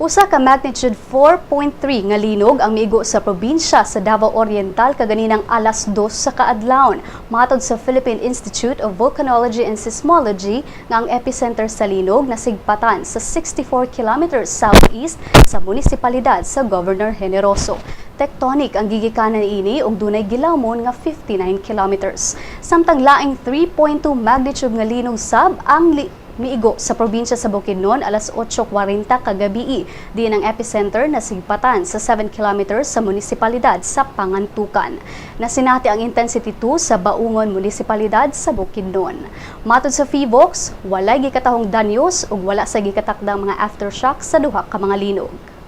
Usa ka magnitude 4.3 nga linog ang miigo sa probinsya sa Davao Oriental kaganinang alas 2 sa kaadlawon. Matod sa Philippine Institute of Volcanology and Seismology nga ang epicenter sa linog nasigpatan sa 64 kilometers southeast sa munisipalidad sa Governor Generoso. Tectonic ang gigikanan ini ug dunay gilawmon nga 59 kilometers. Samtang laing 3.2 magnitude nga linog sab ang miigo sa probinsya sa Bukidnon alas 8:40 kagabii. Diin ang epicenter nasigpatan sa 7 kilometers sa munisipalidad sa Pangantucan. Nasinati ang intensity 2 sa Baungon, munisipalidad sa Bukidnon. Matod sa PHIVOLCS, walay gikatahong danyos ug wala sa gikatakdang mga aftershocks sa duha ka mga linog.